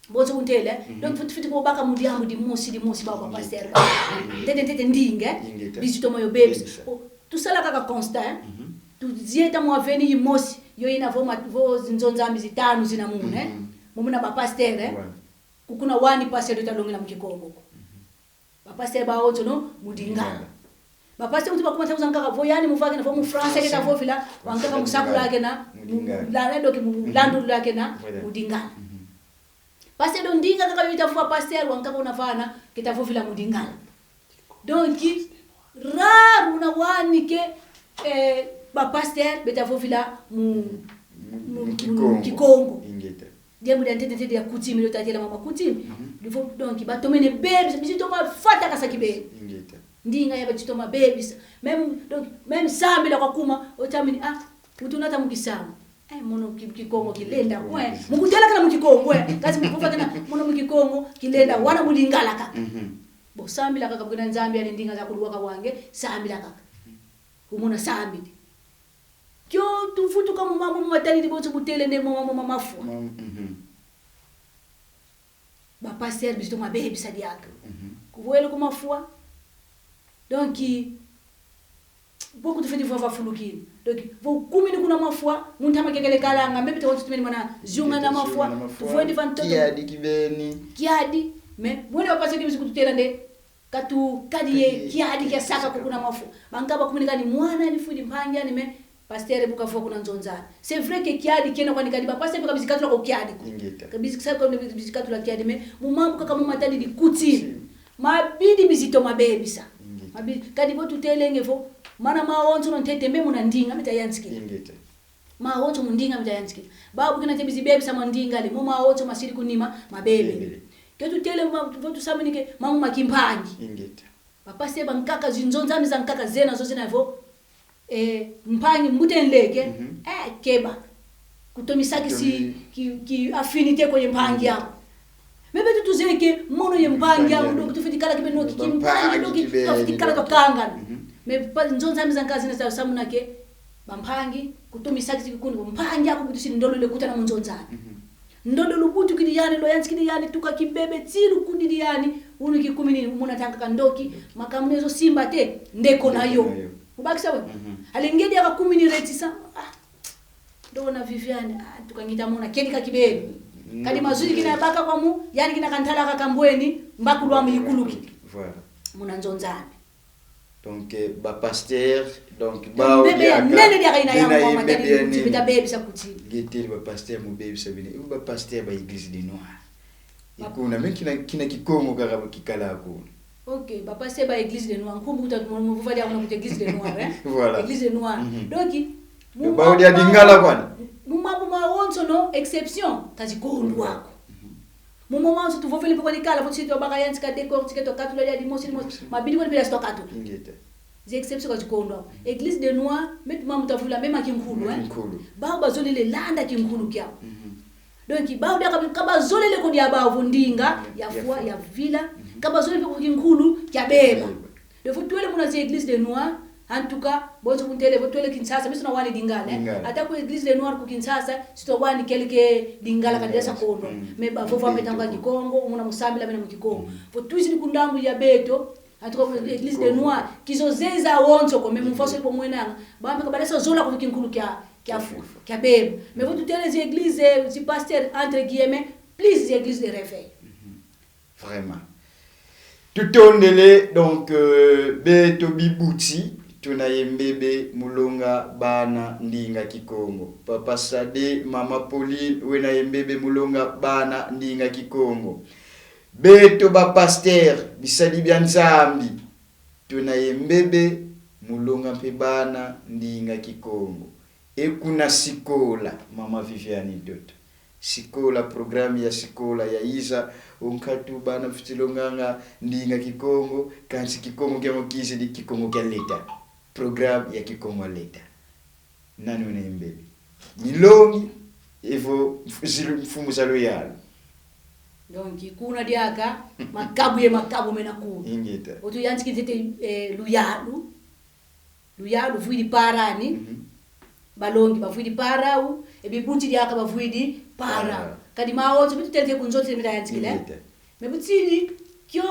bonso kuntele. Mhm. Donc, fwete, fwete ko baka mu diambu dimosi, dimosi ba, ba pasteur. Ingeta. Ntete, ntete ndinga, eh? Ingeta. Bizi toma yo bebisa. Bebisa. Po, tusala kaka constat, eh? Mhm. Tuzieta mwa avenue yimosi, yo yina vo ma, vo zinzo Nzambi zitanu zina munu, eh? Mhm. Mu muna ba pasteur, eh? Voilà. Kukuna wani pasteur uta longila mu Kikongo ko. Mhm. Ba pasteur bawonsono mu Lingala. Lingala. Ba pasteur uti bakuma ntangu zankaka vo yandi mu vava kina vo mu français keta vovila, wankaka mu sakula kena, mu Lingala. Mu Lingala, donc mu, mhm, landula kena, voilà, mu Lingala. Mhm. Pasteur do ndinga kaka yo ita vova pasteur, wankaka una vana, keta vovila mu Lingala. Donc, rare una wani ke, eh, ba pasteur beta vovila mu, mu, mu, mu Kikongo. Kikongo. Ingeta. Diambu dia ntete ntete dia coutume, dio tatela mama coutume. Mhm. Il faut, donc, batomene bebisa, bizi toma fata kasa kibeni. Ingeta. Ndinga ya bizi toma bebisa. Même, donc, même sambila kwa kuma, otamini, ah, utunata mu kisamu. Eh, mono ki-, Kikongo kilenda, kwe. Mu kutela kana mu Kikongo, eh. Kansi mu kufa kana, mono mu Kikongo kilenda, wana mu Lingala kaka. Mhm. Bo sambila kaka, buna Nzambi yandi ndinga za kuluaka wange, sambila kaka. Umona sambidi. Kio tuvutuka mu mambu matadidi bonso bu tele nde mu mambu ma mafwa. Mam-, mhm. Ba pasteur bizi toma bebisa diaka. Mhm. Kuvwele ku mafwa. Donc, boku tufweti vova fulu kina. Donc, vo kumini kuna mafwa, mu ntama kiakele kalanga, mbe bita wantu tumeni mana ziunga na mafwa, tuvwende va ntoto. Kiadi kibeni. Kiadi, mais, mwene ba pasteur bizi kututela nde, katukadi ye kiadi kia saka ko kuna mafwa. Bankaka bakumini kani mwana ni fwidi mpangi ani, mais pasteur bu kavwa kuna nzo a nzambi. C'est vrai que kiadi kiena kwani, kadi ba pasteur bu kabizi katula ko kiadi ko. Ingeta. Kabizi sa-, kabizi katula kiadi, mais mu mambu kaka mo matadidi coutume. Mabidi bizi toma bebisa. Ingeta. Mabidi, kadi vo tutelenge vo, mana mawonsono ntete mpe muna ndinga mita yantikila. Ingeta. Mawonso mu ndinga mita yantikila. Babu kina te bizi bebisa ma ndinga le, mo mawonso masidi ku nima, mabebe. Mabebe. Ke tutele ma-, vo tusaminike, mambu ma kimpangi. Ingeta. Ba pasteur bankaka, zinzo a nzambi zankaka zena zo zena vo, eh, mpangi, mbuta nleke, mhm, eh, keba. Kutomisakisi ki, ki affinité ko ye mpangi yaku. Mais beto tuzeye que mono ye mpangi yaku, mpangi yaku, donc tufweti kala kibeni, donc kimpangi, donc kibeni, tufweti kala twakangana. Mhm. Mais ba nzo a nzambi zankaka zina za samuna que, bampangi, kutomisakisi kikuni, mpangi yaku butusi ndolo le kutana mu nzo a nzambi. Mhm. Ndolo lubutukidi yani, lwayantikidi yani, tuka kibebe ti lukudidi yani, unu kikumini, muna tanga kandoki, makambu mezo simba te, ndeko na yo. Ndeko na yo. Ubakisa we? Mhm. Alingedi yaka kumini retisa, ah, ndoko na Viviane, ah, tuka ngita mona, kedika kibeni. Mm. Kadi mazwidi kina yabaka kwa mu, yani kina kantala kakambweni, mbakulu amu yikuluki. Voilà. Muna nzo a nzambi. Donc, eh, ba pasteur, donc, donc, bau mbebe ya diaka, nene diaka ina ya bena ye mama, mbebe ya nene. Bita bebisa coutume. Nge tele ba pasteur mu bebisa bina. Ibu ba pasteur ba Église des Noirs. Ba- Ikuna, mais kina, kina Kikongo kaka kikala kuna. Ok, ba pasteur ba Église des Noirs. Nkumbu kuta mu, mu vuvali ya kuna kuta Église des Noirs, eh? Voilà. Église des Noirs. Mhm. Donc, mu mambu ma-, bau dia Lingala kwani? Mu mambu mawonsono, exception, kazikondwa ko. Mhm. Mu moment si tuvovele mpe kwani kala, vo tusi twabaka yantika décortiquer, twakatula ya dimosi, dimosi. Mabidi kwani mpila si twakatula. Ingeta. Zi exception kazikondwa ko. Église des Noirs, mais mambu tavula, même ma kinkulu, hein. Kinkulu. Bau bazolele landa kinkulu kiau. Mhm. Donc, bau diaka, ka bazolele ko dia bau vo ndinga ya fwa, ya vila. Mhm. Ka bazolele ko kinkulu kia beba. Beba. Donc, vo twele muna zi Église des Noirs, en tout cas, bonso bu ntele, vo twele Kinshasa, mais si tuna wani Lingala, eh. Lingala. Ata ku Église des Noirs ku Kinshasa, si tuna wani quelque Lingala kadi sa kondwa. Mm. Mais bavova mpe ntangu a Kikongo, muna mu sambila mena mu Kikongo. Mm. Vo twizidi ku ndambu ya beto, en tout cas, ku Église des Noirs, kizozeye zawonso ko, mais mu faso ibo mwenanga, ba mpe ka balendi zola ko kinkulu kia, kia fu-, kia beba. Mais vo tutele zi église, zi pasteur, entre guillemets, plus zi église de réveil. Mhm. Vraiment. Tutondele, donc, euh, beto bibuti, tuna ye mbebe mu longa bana ndinga Kikongo. Papa Sade, Mama Pauline, wena ye mbebe mu longa bana ndinga Kikongo. Beto ba pasteur, bisadi bia Nzambi, tuna ye mbebe mu longa mpe bana ndinga Kikongo. E kuna sikola, Mama Viviane Ntoto. Sikola, programme ya sikola yayiza, o nkatu bana fweti longanga ndinga Kikongo, kansi Kikongo kiamo kizidi Kikongo kia leta. Programme ya Kikongo ya leta. Nani wena ye mbebe? Milongi, evo mf-, zilu-, mfumu za luyalu. Donc, kuna diaka, makabu ye makabu mena ku. Ingeta. O tuyantikidi ntete, eh, luyalu. Luyalu vwidi para ani. Mhm. Balongi bavwidi para au, e bibuti diaka bavwidi para. Para. Kadi mawonso, beto tele ku nzo a ntoto mita yantikila. Ingeta. Mais bu tidi, kio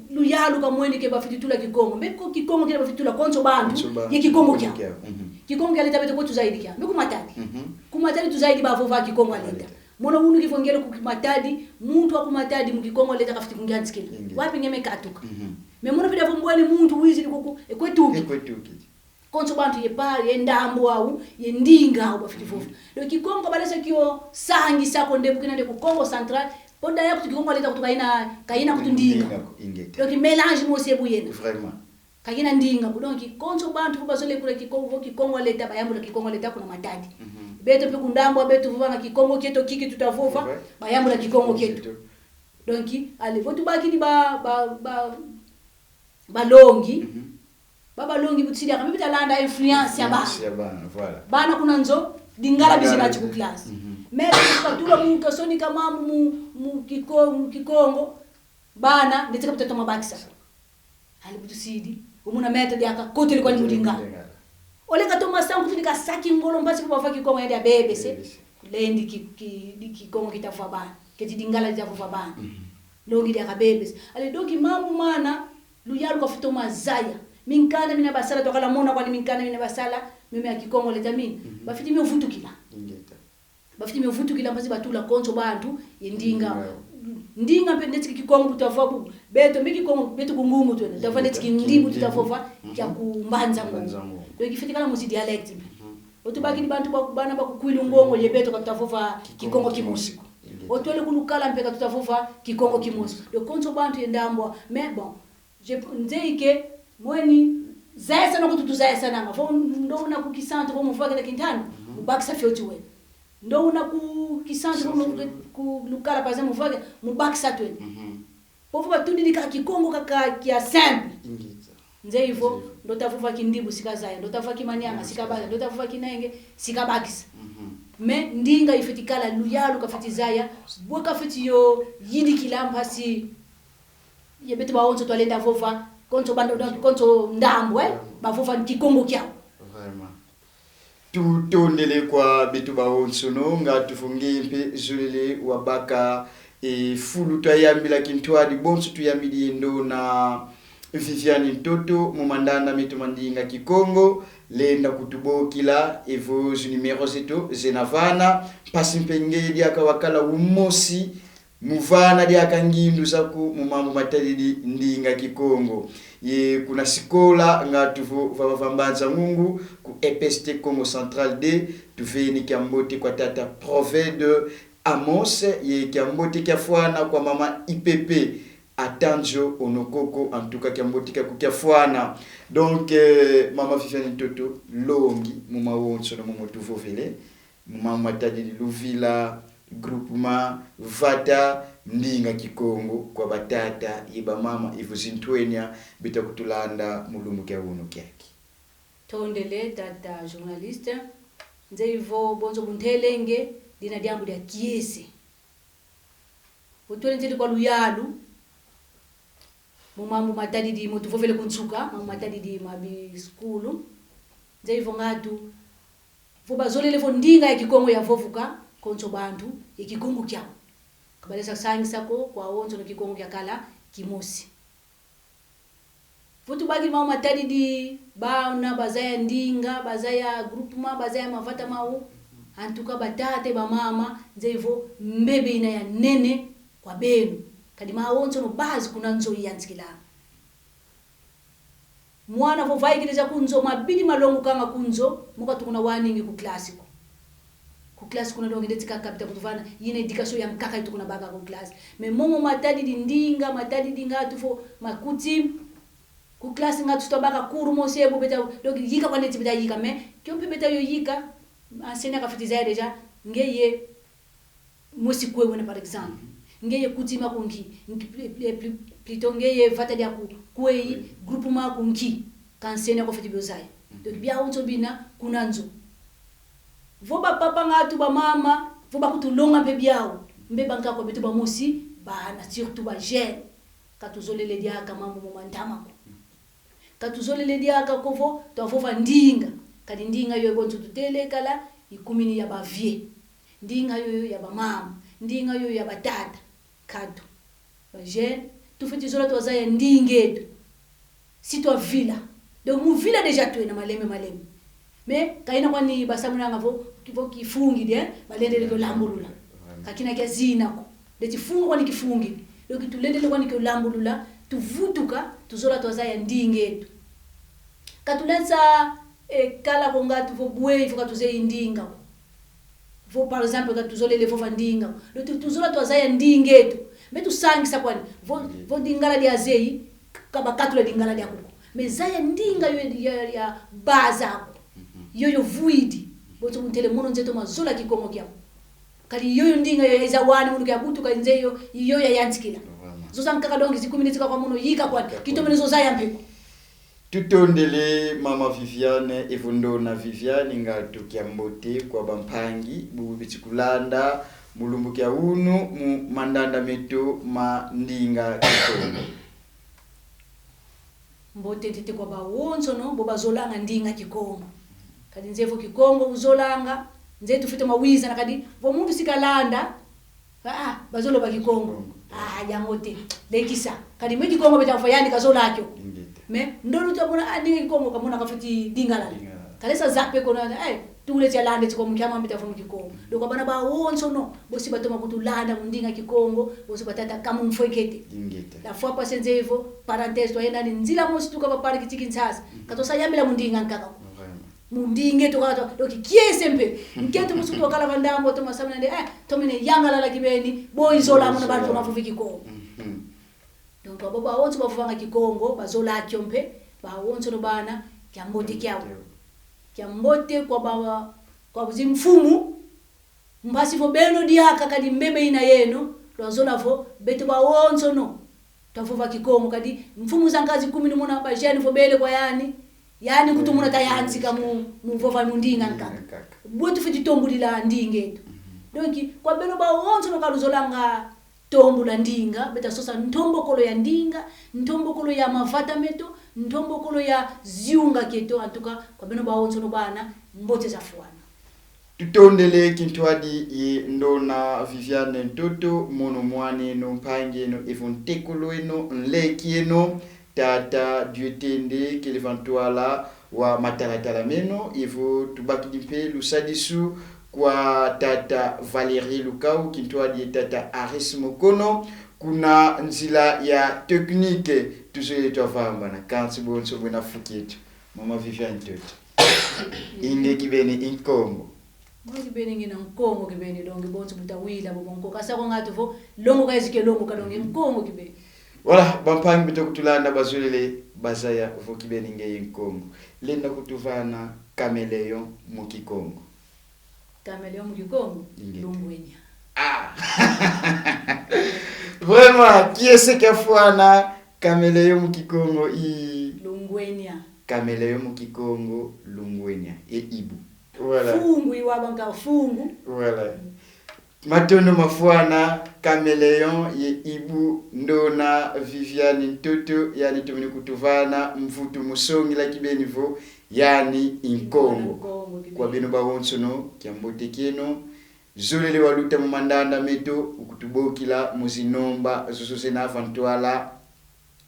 luyalu kamweni ke bafweti tula Kikongo. Mais ko Kikongo kina bafweti tula konso bantu, konso bantu, ye Kikongo kia. Kikongo kia. Mhm. Kikongo kia leta beto ko tuzayidi kia. Mais ku Matadi. Mhm. Ku Matadi tuzayidi bavova Kikongo a leta. Leta. Mono unu kivwangele ku Matadi, muntu wa ku Matadi mu Kikongo a leta kafweti kungiantikila. Ingeta. Wapi nge me katuka? Mhm. Mais mono pida vo mbwene muntu wizidi kuku, e kwe tuki. E kwe tuki. Konso bantu ye pa, ye ndambu au, ye ndinga au bafweti vova. Mhm. Donc, Kikongo ka balendi kio sangisa ko nde bu kina nde ku Kongo Central, po da ya kutu Kikongo a leta kutu ka ina, ka ina kutu ndinga. Ndinga ko, ingeta. Donc, mélange mosi bu yena. Vraiment. Ka ina ndinga ko. Donc, konso bantu vo bazolele kuna Kikongo, vo Kikongo a leta, bayambula Kikongo a leta kuna Matadi. Mhm. Beto mpe ku ndambu a beto vovanga Kikongo kieto kiki tuta vova, Ouais. bayambula Kikongo kieto. Kieto. Donc, allez, vo tubakidi ba, ba, ba, balongi, Mhm. ba balongi bu tusidi aka, mpe bita landa influence ya bana. Influence ya bana, voilà. Bana kuna nzo, Lingala bizi Lingala nati ku bizi. classe. Mhm. Mais katula mu kasoni ka mambu mu, mu Kiko-, mu Kikongo, bana, neti ka bita toma bakisa. Allez, bu tusidi, umona maître diaka kotele kwani mu Lingala. Oleka toma sangu tuli ka saki ngolo mpasi vo bavova Kikongo yandi ya bebese. Bebese. Lendi ki, ki, di Kikongo kita vova bana. Keti Lingala kita vova bana. Mhm. Longi diaka bebese. Allez, donc mambu mana, luyalu kafwete toma zaya. Minkanda mina basala, twakala mona kwani minkanda mina basala, meme ya Kikongo leta mina. Mhm. Bafwete mio vutukila. Ingeta. Bafwete mio vutukila mpasi batula konso bantu ye ndinga. Ndinga. Ndinga mpe neti Kikongo bu tuta vova bu. Beto mpe Kikongo, beto ku Ngungu twena. Tuta vova neti Kindibu tuta vova, Mhm. kia ku Mbanza Ngungu. Mbanza Ngungu. Donc, ifwete kala musi dialecte mpe. Mhm. Vo tubakidi bantu ba, bana ba ku Kwilu Ngongo ye beto ka tuta vova Kikongo kimosi ko. Ingeta. Vo twele ku Lukala mpe ka tuta vova Kikongo kimosi ko. Donc, konso bantu ye ndambu. Mais bon, je, nzeyi ke, mweni, zayasana ko tutu zayasananga. Vo ndo una ku Kisantu, vo mu vovakina Kintanu, Mhm. mu bakisa fioti wena. Ndo una ku Kisantu, vo mu, Kisantu. Ku Lukala, par exemple, mu vovakina, mu bakisa twena. Mhm. Vo vo batudidi kaka Kikongo kaka kia simple. Ingeta. Nzeyi vo, ndo ta vova Kindibu si kazaya, ndo ta vova Kimanianga si kabakisa, ndo ta vova Kinenge si kabakisa. Mhm. Mais ndinga ifwete kala, luyalu kafwete zaya, bwe kafwete yo yidikila mpasi ye beto bawonso twalenda vova, konso bandu, konso ndambu, eh? Bavova Kikongo kiau. Vraiment. Tutondele kwa beto bawonsono, nga tufungi mpe zolele wabaka e fulu twayambila kintwadi, bonso tuyambidi yeno na Viviane Ntoto, mu mandanda meto ma ndinga Kikongo, lenda kutubokila, evo zi numéro zeto zena vana, mpasi mpe nge diaka wakala umosi mu vana diaka ngindu zaku mu mambu matadidi ndinga Kikongo. Ye kuna sikola nga tuvo vava va Mbanza Ngungu, ku E P S T Kongo Central deux, tuveni kiambote kwa tata Provede Amos, ye kiambote kiafwana kwa mama Ipepe, ata nzo ono koko, en tout cas kiambote kiaku kiafwana. Donc, euh, mama Viviane Ntoto, longi mu mawonsono momo tuvovele, mu mambu matadidi luvila, groupement, vata, ndinga Kikongo, kwa batata ye bamama, evo zintwenia bita kutulanda mu lumbu kia unu kiaki. Tondele, tata journaliste. Nzeyi vo bonso bu ntelenge, dina diambu dia kiese. Vo twele ntete kwa luyalu, mu mambu matadidi, mo tuvovele ku nsuka, mambu matadidi ma bisukulu. Nzeyi vo ngatu, vo bazolele vo ndinga ya Kikongo yavovuka, konso bantu ye Kikongo kiau. Ka balenda sangisa ko, kwa wonsono Kikongo kiakala kimosi. Vo tubakidi mambu matadidi bana bazaya ndinga, bazaya groupement, bazaya mavata mau, en tout cas, batata ye bamama, nzeyi vo mbebe ina ya nene kwa beno. Kadi mawonsono base kuna nzo iyantikila. Mwana vo vaikidi deja ku nzo, mabidi malongukanga ku nzo, mu katukuna waningi ku classe ko. Ku classe kuna donc ndeti kaka bita kutuvana, yina éducation ya nkaka itukuna baka ku classe. Mais momo matadidi ndinga, matadidi ngatu vo ma coutume, ku classe ngatu tuta baka cours mosi ye bu beta, donc yika kwa neti beta yika, mais kio mpe beta yo yika, enseignant kafwete zaya deja, ngeye mosi kwe wena, par exemple. Ngeye coutume aku nki, nki, pl-, pl-, pl-, plutôt ngeye vata diaku kwe, groupement aku nki, ka enseignant ko fwete bio zaya. Donc, biawonso bina kuna nzo. Vo bapapa ngatu, bamama, vo bakutulonga mpe biau, mbe bankaka kwa beto bamosi, bana, surtout ba jeunes, ka tuzolele diaka mambu mo ma ntama ko. Ka tuzolele diaka ko vo twavova ndinga, kadi ndinga yoyo bonso tutele kala, ikumini ya ba vieux. Ndinga yoyo ya bamama, ndinga yoyo ya batata. Kadu. Ba jeunes, tufwete zola twazaya ndinga eto. Si twavila. Donc, mu vila déjà twena malembe malembe. Mais, ka ina kwani basamunanga vo, vo kifungidi, eh? Balendele kio lambulula. Ka kina kia zina ko. Ndeti funga kwani kifungidi. Donc, tulendele kwani kio lambulula, tuvutuka, tuzola twazaya ndinga eto. Ka tulenda sa, eh, kala ko ngatu vo bwe, vo ka tuzeyi ndinga ko. Vo, par exemple, ka tuzolele vova ndinga ko. Donc, tu-, tuzola twazaya ndinga eto. Mais tusangisa kwani. Vo, vo Lingala diazeyi, ka bakatula Lingala diaku ko. Mais zaya ndinga yo ya, ya base aku. Yoyo vwidi. Bonso mu ntele mono nze toma zola Kikongo kiau. Kadi yoyo ndinga yo yayiza wani munu kia butuka nze yo, yo yayantikila. Vraiment. Zoza nkaka donc zikumini zika kwa mono yika kwani. Yika kwani. Kitomene zoza ya mpe ko. Tutondele mama Viviane, evo ndona Viviane, ngatu kiambote kwa bampangi, bubu beti kulanda mu lumbu kia unu mu mandanda meto ma ndinga Kikongo. Mbote ntete kwa bawonsono bo bazolanga ndinga Kikongo. Kadi nze vo Kikongo uzolanga, nze tufwete ma wizana kadi vo muntu si kalanda, ah, ah, bazolo ba Kikongo. Kikongo. Ah, yango te. Lekisa. Kadi mwe Kikongo beta vo yandi kazola kio. Ingeta. Mais ndolo tu amona, ah, ndinga Kikongo kamona kafweti Lingala. Lingala. Kalesa zappe kono, eh, tule tia landa tiko mu kiama mbita vo mu Kikongo. Donc, bana bawonsono, bo si batoma kutulanda mu ndinga Kikongo, bo si batata kamu mfwekete. Ingeta. La fois passée nze vo, parenthèse, twayenda ni nzila mosi tuka ba parc ti Kinshasa. Mhm. Ka twasa yambila mu ndinga nkaka ko. Vraiment. Mu ndinga eto kaka to, donc kiese mpe. Nkento musu twakala va ndambu, toma samina nde, eh, tomene yangalala kibeni, bo izola mono bantu mavova Kikongo. Mhm. Donc, abo bawonso bavovanga Kikongo, bazola kio mpe, bawonsono bana, kiambote kiau. Kiambote. Kiambote kwa ba, kwa zimfumu, mpasi vo beno diaka kadi mbebe ina yeno, lwazola vo, beto bawonsono twavova Kikongo, kadi mfumu za nkazi kumi ni muna ba jeunes vo bele kwa yandi, yandi nkutu muna tayantika mu, mu vova mu ndinga nkaka. Ndinga nkaka. Bwe tufweti tombudila ndinga eto. Mhm. Donc, kwa beno bawonsono ka luzolanga tombula ndinga, beta sosa ntombokolo ya ndinga, ntombokolo ya mavata meto, ntombokolo ya ziunga kieto, en tout cas, kwa beno bawonsono bana, mbote zafwana. Tutondele kintwadi ye ndona Viviane Ntoto, mono mwan'eno, mpangi'eno, evo ntekolo'eno, nleki'eno, tata Dieu Tende, kele va ntwala wa matalatala meno, evo tubakidi mpe lusadisu kwa tata Valérie Lukau, kintwadi ye tata Aris Mokono, kuna nzila ya technique, tuzolele twavambana, kansi bonso bwena fu kieto. Mama Viviane Ntoto. Inge kibeni i Nkongo. Moi kibeni ngina Nkongo kibeni, donc bonso buta wila bo Nkongo. Kasa kwa ngatu vo, longo ka ezike longo ka donc Nkongo kibeni. Voilà, bampangi beto kutulanda bazolele bazaya vo kibeni ngeye Nkongo. Lenda kutuvana caméléon mu Kikongo. Caméléon mu Kikongo, ingeta. Lungwenia. Ah! Vraiment, kiese kiafwana, caméléon mu Kikongo i lungwenia. Caméléon mu Kikongo, lungwenia. E ibu. Voilà. Fungu, i wabanga fungu. Voilà. Matondo mafwana, caméléon ye ibu ndona Viviane Ntoto, yandi tomene kutuvana mvutu mu songila kibeni vo, yandi i Nkongo. Nkongo kibeni. Kwa beno bawonsono, kiambote kieno. Zolele waluta mu mandanda meto, ukutubokila mu zinomba zozo zena va ntwala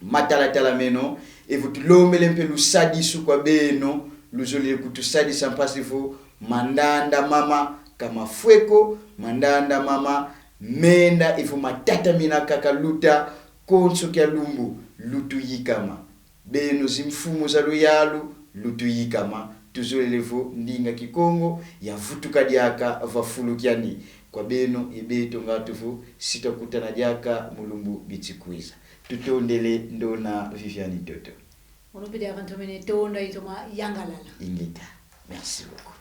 matalatala meno, evo tulombele mpe lusadisu kwa beno, luzolele kutusadisa mpasi vo mandanda mama ka mafwe ko, mandanda mama menda evo matatamina kaka luta, konso kia lumbu lutuyikama. Beno zimfumu za luyalu, lutuyikama, tuzolele vo ndinga Kikongo yavutuka diaka va fulu kiani. Kwa beno ye beto ngatu vo, si twakutana diaka mu lumbu beti kwiza. Tutondele ndona Viviane Ntoto. Mono mpe diaka ntomene tonda, itoma yangalala. Ingeta. Merci beaucoup.